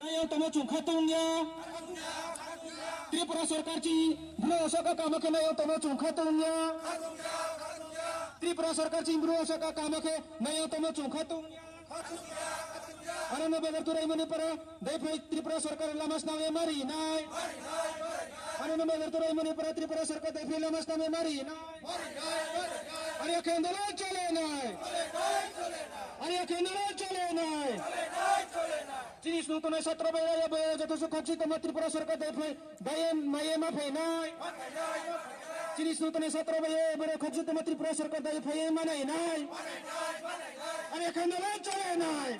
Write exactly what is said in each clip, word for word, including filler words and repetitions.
Nai yag tongmo chung kha tong ya. Tripura sorkar chini Bru saka kamo khe nai yag tongmo chung kha tong ya. Tripura sorkar chini Bru saka kamo khe nai yag tongmo chung kha tong ya. Ano no begar turai mani para daiphai Tripura sorkar lama snam ya mari nai. Ano no begar turai mani para Tripura sorkar daiphai lama snam ya mari nai. Are khe andolon chole nai. Are khe andolon chole nai. Chini snung tongnai satro bai raya bai joto se khokchi tongma Tripura sorkar daiphai daiye maiye ma phai nai. Chini snung tongnai satro bai raya bai khokchi tongma Tripura sorkar daiphai ye ma nai nai. Are khe andolon chole nai.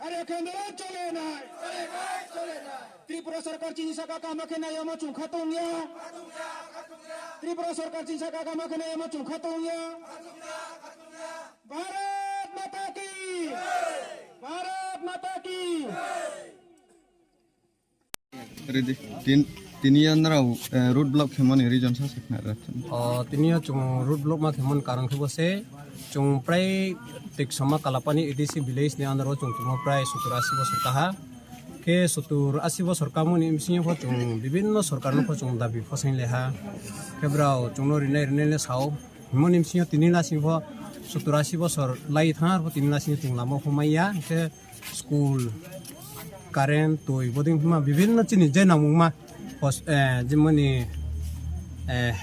Are khe andolon chole nai. Tripura sorkar chini saka kamo khe nai yamo chung kha tong ya. Tripura sorkar chini saka kamo khe nai yamo chung kha tong ya. Bharat Mata ki! Bharat Mata ki! Ready. Tin, tini yo nrao, eh, road block khemani reason sa se khna ra. O, tini yo chung road block ma khemani karon khe bo se, chung prai Tiksoma Kalapani A D C village ni under wo chung tongmo prai sottor asi bosor kaha. Khe sottor asi bosor kamoni bsing yo pho chung bibinno sorkar no pho chung dabi phosaing le ha. Khe brao chung no rinai rinai le sao. Himoni bsing yo tini lasing pho sottor asi bosor lai thanng pho tini lasing chung lama pho mai ya. Khe school, current, tui, bodei ma bibinno chini je nangmungma, hos-, eh, jemoni, eh,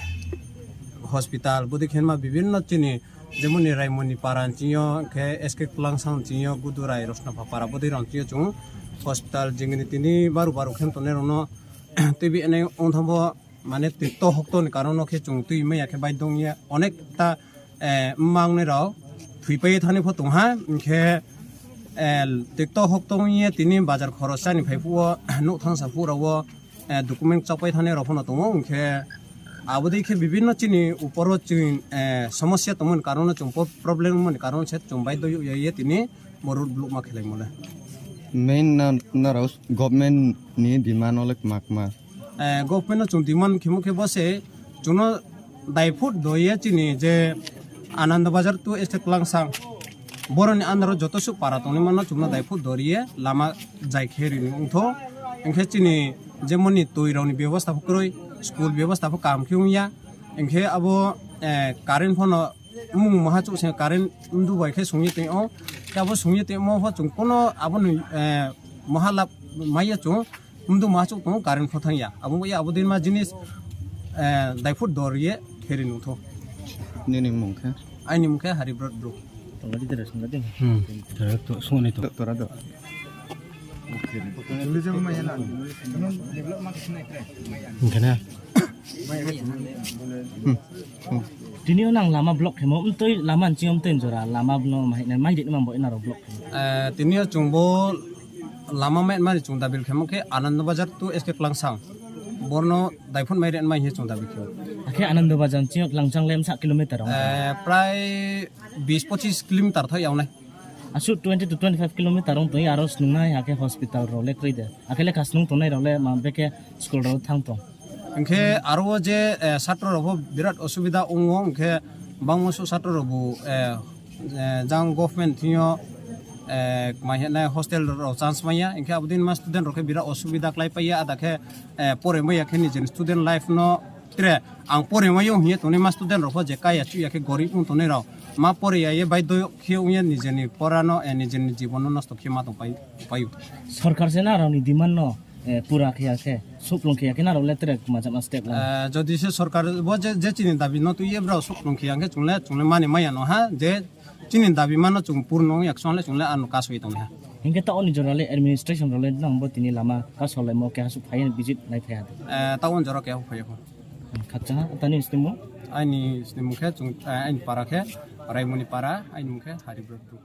hospital, bodei khe ma bibinno chini, jemoni Raimoni para chini yo, khe S K Klangsang chini yo, Gudurai, Rosnapha para, bodei rao chini yo chung hospital, jengni tini baru baru khe tongnai rao no, tuibi enai ongthang bo, mane tui to hokto ni karon no khe chung tui mai ya khe bai dong ye, onek ta, eh, mma ongnai rao thoipai ye thani pho tong ha, hing khe, eh, tikto hokto ong ye tini bazar khorosa ni phai phuh wo, nouh thangsa phuh rao wo, eh, document chapai thani rao pho no tong ou, hing khe abo dei khe bibinno chini upor wo chini, eh, somosya tongmani karon no chung po-, problem mani karon se chung bai do ye tini bo road block ma khelaimo le. Main na, na rao government ni demand no le kma kma? Eh, government no chung demand khemo khe bo se, chung no daiphut do ye chini je Anando Bazar to S T Klangsang, boro ni under wo joto suh para tongnaima no chung no daiphut do ri ye lama jai khe ri ni ongtho. Hing khe chini jemoni tui rao ni bebosta pho kroi, school bebosta pho kaham khe ong ya. Hing khe abo, eh, current pho no mung maha chouh se current mdu bai khe sung ye tong ou. Khe abo sung ye tongmo pho chung kono abo ni, eh, maha lab mai ya chung. Mdu ma chouh tong ou, current pho thanng ya. Abo bai abo din ma jinis, eh, daiphut dor ye kheri nung tho. Nini mung khe? Aini mung khe Haribrot Bru. Tong di tere sung di. Hmm. Tere to sung ni to. Tora do. Hingkhe na. Hmm. Tini yo nang lama block khemo, mtoi lama nching yo mtoi jora lama no mai, mai di ma bo ina rao block khemo. Eh, tini yo chung bo lama mai mani chung dabil khemo khe Anando Bazar to S K Klangsang. Borno daiphut mai ren mai hing chung dabil khemo. Akhe Anando Bazar nching yo Klangsang le msa kilometer ong? Eh, prai bis pochis kilometer thai yag nai. Asuh twenty to twenty five kilometer ong tong ye aro snungnai akhe hospital rao le kroi de. Akhe lekha snung tongnai rao le ma bekhe school rao thanng tong. Hingkhe aro wo je, eh, satro rao pho birat osubida ong ou, hingkhe bangma suh satro rao bu, eh, eh, jang government thing yo, eh, kmai hing nai hostel rao chance mai ya, hingkhe abo din ma student rao khe birat osubida klái pai ya, ada khe, eh, pore mai ya khe nijeni student life no tre ang pore mai ou hing ye tongnai ma student rao pho je kaya chuh ya khe gorib ong tongnai rao ma pore ya ye bai do khe ong ye nijeni pora no, eh, nijeni jibon no nosto khe ma tong pai, pai ou. Sorkar se na rao ni demand no eh, pura khe ya khe, suhplung khe ya khe na rao le tre kma jama step la. Eh, jodi se sorkar bo je, je chini dabi no tui ye brao suhplung khe ya khe chung le, chung le mani mai ya no ha, je chini dabi ma no chung purno ong ya khe song le chung le ano kasoi tong ha. Hingkhe taoh ni jora le administration rao le nang bo tini lama kasolaimo keha suh phai ye visit nai phai ha de? Eh, taoh ni jora keha phai ya kho. Khakchang ha, tani snimung? Aini snimung khe chung, eh, aini para khe Raimoni para, aini mung khe Haribrot Bru.